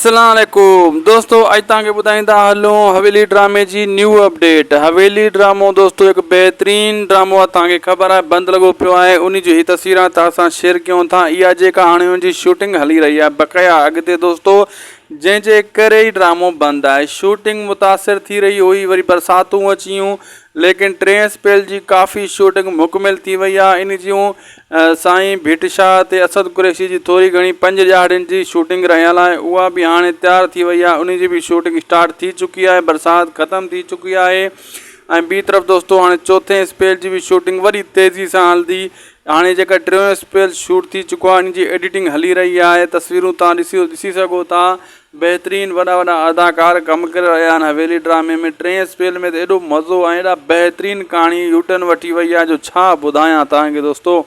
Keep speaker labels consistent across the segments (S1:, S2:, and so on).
S1: اسلام عليڪم دوستو اڄ توهان کي ٻڌائيندا هلون حويلي ڊرامي جي نيو اپڊيٽ حويلي ڊرامو دوستو هڪ بهترين ڊرامو آهي توهان کي خبر آهي بند لڳو پيو آهي ان جي هي تصويران توهان سان شيئر ڪيون ٿا اها جيڪا هاڻي ان جي شوٽنگ هلي رهي آهي بقايا اڳتي دوستو جنهن جي ڪري ئي ڊرامو بند آهي شوٽنگ متاثر ٿي رهي هئي وري برساتون اچيون ليڪن ٽئين اسپيل جي ڪافي شوٽنگ مڪمل ٿي وئي آهي ان جون سائين ڀٽ شاهه تي اسد قريشي جي ٿوري گهڻي پنج ڏهاڙين جي شوٽنگ رهيل آهي اها به هاڻي تيار ٿي وئي آهي ان جي به شوٽنگ اسٽارٽ ٿي چڪي آهي برسات ختم ٿي چڪي آهي ۽ ٻي طرف دوستو هاڻي چوٿين اسپيل جي به شوٽنگ وڏي تيزي سان هلندي هاڻي جيڪا ٽيون اسپيل شوٽ ٿي چڪو آهي ان جي ايڊيٽنگ هلي رهي آهي تصويرون تان ڏسي ڏسي سگهو ٿا بهترين وڏا وڏا اداڪار ڪم ڪري رهيا آهن حويلي ڊرامي ۾ ٽئين اسپيل ۾ ته ايڏو مزو ۽ ايڏا بهترين ڪهاڻي يوٽرن وٺي وئي آهي جو ڇا ٻڌايان توهان کي دوستو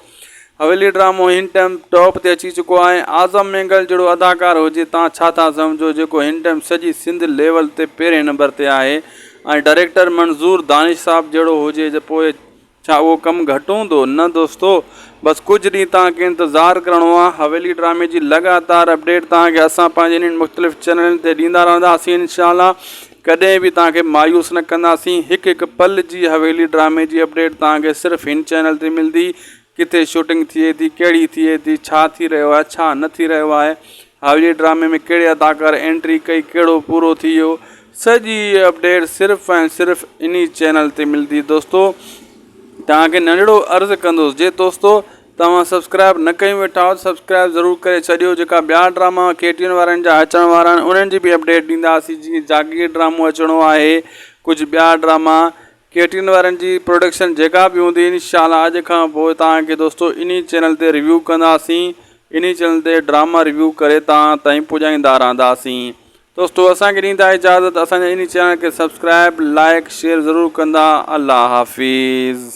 S1: حويلي ڊرامو هن ٽائيم ٽاپ تي اچي چڪو آهي اعظم مينگل جهڙو اداڪار هجي توهان ڇا ٿا سمجهو جيڪو هن ٽائيم سڄي سنڌ ليول تي پهرين نمبر تي آهي ۽ ڊائريڪٽر منظور دانش صاحب جهڙو هجي ته پوء ڇا اهو ڪم گهٽ هوندو؟ نه دوستو بس ڪجهه ڏينهن توهان کي انتظار ڪرڻو آهي حويلي ڊرامي جي لڳاتار اپڊيٽ توهان کي اسان پنهنجي انهن مختلف چينلن تي ڏيندا رهنداسين انشاء الله ڪڏهن به توهان کي مايوس نه ڪنداسين هڪ هڪ پل جي حويلي ڊرامي جي اپڊيٽ توهان کي صرف هن چينل تي ملندي ڪٿي شوٽنگ ٿئي ٿي ڪهڙي ٿئي ٿي ڇا ٿي رهيو آهي ڇا نه ٿي رهيو آهي حويلي ڊرامي ۾ ڪهڙي اداڪار انٽري ڪئي ڪهڙو پورو ٿي ويو سڄي اپڊيٽ صرف ۽ صرف انهي چينل تي ملندي دوستو توهان کي ننڍڙو عرض ڪندس جي دوستو توهان سبسڪرائب نه ڪيون ويٺا آهيو سبسڪرائب ضرور ڪري ڇڏيو جيڪا ٻيا ڊراما ڪي ٽي اين وارن جا اچڻ وارا آهن انهن جي به اپڊيٽ ڏينداسين جيئن جاگير ڊرامو اچڻو آهي ڪجهه ٻيا ڊراما ڪي ٽي اين وارن جي پروڊڪشن جيڪا به هوندي انشاء الله اڄ کان پوء توهان کي دوستو انهي چينل تي ريويو ڪنداسين انهي چينل تي ڊراما ريويو ڪري توهان تائين پڄائيندا رهنداسين دوستو اسان کي ڏيندا اجازت اسان جي انهي چينل کي سبسڪرائب لائڪ شيئر ضرور ڪندا الله حافظ.